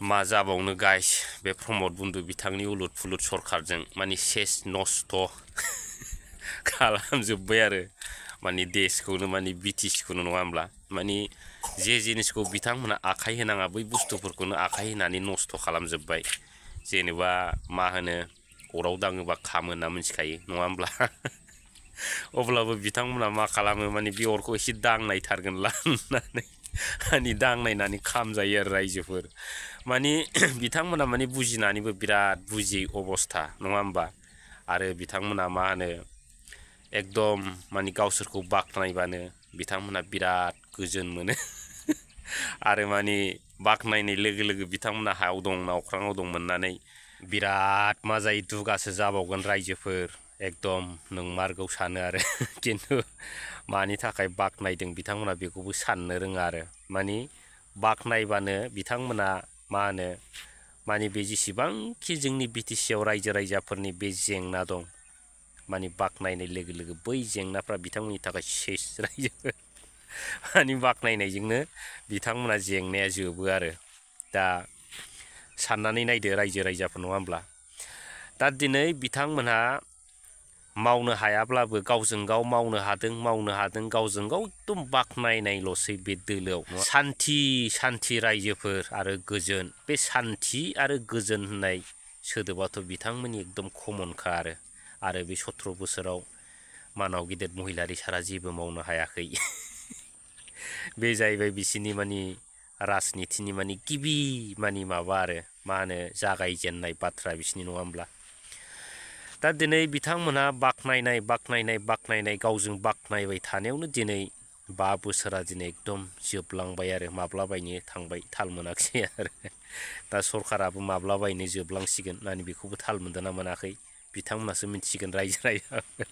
मा जाबावनो गाइस बे प्रमद बन्दु बिथांनि उलुद फुलुद सरखारजों माने सेस नस्थ' खालामजोब्बाय आरो माने देशखौनो माने बिटिसिखौनो नङा होमब्ला माने जे जिनिसखौ बिथांमोना आखाइ होनाङा बै बुस्थुफोरखौनो आखाइ होनानै नस्थ' खालामजोब्बाय जेनेबा मा होनो अराव दाङोबा खामो होनना मिथिखायो नङा होमब्ला अब्लाबो बिथांमोना मा खालामो माने बे अरखौ एसे दांनायथारगोनला होननानै माने दांनायनानै खामजायो आरो रायजोफोर माने बिथांमोना माने बुजिनानैबो बिराद बुजियै अबस्था नङा होमबा आरो बिथांमोना मा होनो एकदम माने गावसोरखौ बाख्नायबानो बिथांमोना बिराद गोजोन मोनो आरो माने बाख्नायनाय लोगो लोगो बिथांमोना हायाव दं ना अख्राङाव दं मोननानै बिराद मा जायो दुगासो जाबावगोन रायजोफोर एकदम नंमारगौ सानो आरो खिन्थु मानि थाखाय बाख्नायदों बिथांमोना बेखौबो साननो रोङा आरो माने बाख्नायबानो बिथांमोना मा होनो माने बे जेसेबांखि जोंनि बिटिसिआव रायजो राजाफोरनि बे जेंना दं माने बाख्नायनाय लोगो लोगो बै जेंनाफ्रा बिथांमोननि थाखाय सेस रायजोफोर माने बाख्नायनायजोंनो बिथांमोना जेंनाया जोबो आरो दा साननानै नायदो रायजो राजाफोर नङा होमब्ला दा दिनै बिथांमोनहा मावनो हायाब्लाबो गावजों गाव मावनो हादों गावजों गाव एकदम बाख्नायनायल'सै बे दोलोआव सान्थि रायजोफोर आरो गोजोन बे सान्थि आरो गोजोन होननाय सोदोबाथ' बिथांमोननि एकदम कमनखा आरो बे 17 बोसोराव मानाव गिदिर महिलारि सारा जेबो मावनो हायाखै बे जाहैबाय बिसिनि माने राजनितिनि माने गिबि माने माबा आरो मा होनो जागायजेननाय बाथ्रा बिसिनि नङा होमब्ला दा दिनै बिथांमोनहा बाख्नायनाय गावजों बाख्नायबाय थानायावनो दिनै 5 बोसोरा दिनै एकदम जोबलांबाय आरो माब्लाबायनो थांबाय थाल मोनाखिसै आरो दा सरखाराबो माब्लाबायनो जोबलांसिगोन होननानै बेखौबो थाल मोनदों ना मोनाखै बिथांमोनासो मिथिसिगोन रायजो राजाफोर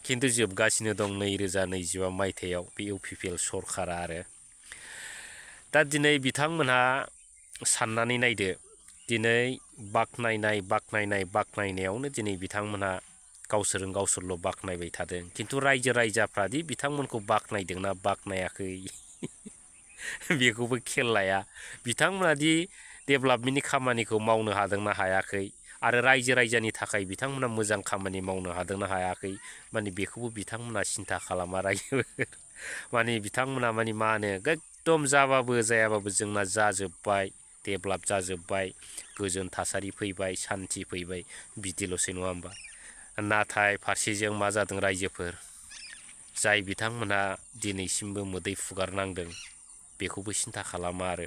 खिन्थु जोबगासिनो दं 2025 मायथाइयाव बे इउपिपिएल सरखारा आरो दा दिनै बिथांमोनहा साननानै नायदो दिनै बाख्नायनायावनो दिनै बिथांमोनहा गावसोरल' बाख्नायबाय थादों खिन्थु रायजो राजाफ्रादि बिथांमोनखौ बाख्नायदोंना बाख्नायाखै बेखौबो खेल लाया बिथांमोनादि डेभेलपमेन्टनि खामानिखौ मावनो हादोंना हायाखै आरो रायजो राजानि थाखाय बिथांमोना मोजां खामानि मावनो हादोंना हायाखै माने बेखौबो बिथांमोना सिन्था खालामा रायजो माने बिथांमोना माने मा होनो एकदम जाबाबो जायाबाबो जोंना जाजोब्बाय डेभेलप जाजोब्बाय गोजोन थासारि फैबाय सान्थि फैबाय बिदिल'सै नङा होमबा नाथाय फारसेजों मा जादों रायजोफोर जाय बिथांमोनहा दिनैसिमबो मोदै फुगारनांदों बेखौबो सिन्था खालामा आरो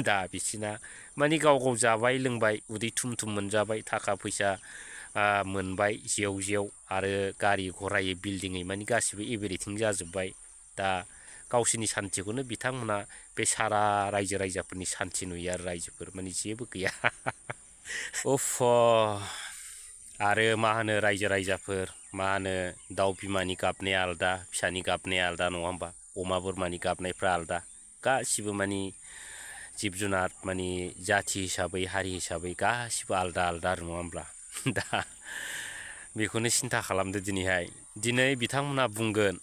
दा बिसिना माने गाव जाबाय लोंबाय उदै थुम मोनजाबाय थाखा फैसा मोनबाय जेव आरो गारि घरायै बिल्डिङै माने गासिबो एभ्रिथिं जाजोब्बाय दा गावसोरनि सान्थिखौनो बिथांमोना बे सारा रायजो राजाफोरनि सान्थि नुयो आरो रायजोफोर माने जेबो गैया उफ आरो मा होनो रायजो राजाफोर मा होनो दाउ बिमानि गाबनाया आलदा फिसानि गाबनाया आलदा नङा होमबा अमा बोरमानि गाबनायफ्रा आलदा गासिबो माने जिब जुनार माने जाथि हिसाबै हारि हिसाबै गासिबो आलदा आरो नङा होमब्ला दा बेखौनो सिन्था खालामदो दिनै बिथांमोना बुंगोन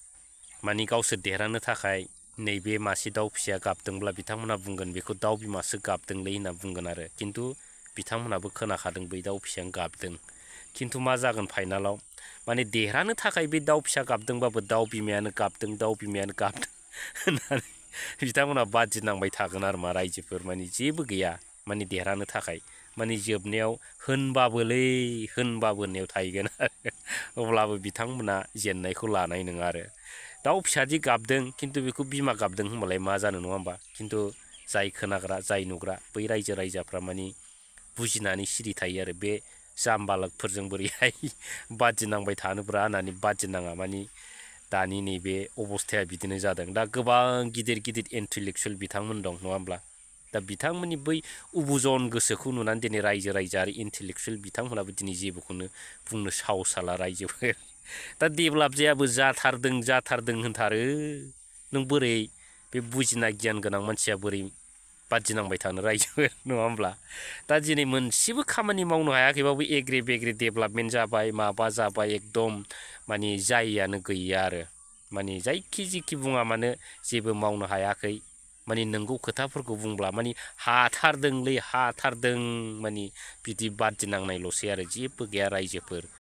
माने गावसोर देरहानो थाखाय नैबे मासे दाउ फिसाया गाबदोंब्ला बिथांमोना बुंगोन बेखौ दाउ बिमासो गाबदोंलै होनना बुंगोन आरो खिन्थु बिथांमोनाबो खोनाखादों बै दाउ फिसायानो गाबदों खिन्थु मा जागोन फाइनालाव माने देरहानो थाखाय बे दाउ फिसा गाबदोंबाबो दाउ बिमायानो गाबदों होननानै बिथांमोना बादि नांबाय थागोन आरो मा रायजोफोर माने जेबो गैया माने देरहानो थाखाय माने जोबनायाव होनबाबो होननायाव थाहैगोन अब्लाबो बिथांमोना जेननायखौ लानाय नङा आरो दाउ फिसादि गाबदों खिन्थु बेखौ बिमा गाबदों होनबालाय मा जानो नङा होमबा खिन्थु जाय खोनाग्रा जाय नुग्रा बै रायजो राजाफ्रा माने बुजिनानै सिरि थायो आरो बे जाम्बालकफोरजों बोरैहाय बादि नांबाय थानोब्रा होननानै बादि नाङा माने दानि नैबे अबस्थाया बिदिनो जादों दा गोबां गिदिर इन्टेलेक्सुवेल बिथांमोन दं नङा होमब्ला दा बिथांमोननि बै उबुजन गोसोखौ नुनानै दिनै रायजो आरो इन्टेलेक्सुवेल बिथांमोनाबो दिनै जेबोखौनो बुंनो साहस हाला रायजोफोर दा डेभेलप जायाबो जाथारदों होनथारो नों बोरै बे बुजिना गियान गोनां मानसिया बोरै बादि नांबाय थानो रायजोफोर नङा होमब्ला दा दिनै मोनसेबो खामानि मावनो हायाखैबाबो एग्रे बेग्रे डेभेलपमेन्ट जाबाय माबा जाबाय एकदम माने जायैयानो गैया आरो माने जायखि जिखि बुङा मानो जेबो मावनो हायाखै माने नंगौ खोथाफोरखौ बुंब्ला माने हाथारदोंलै हाथारदों माने बिदि बादि नांनायल'सै आरो जेबो गैया रायजोफोर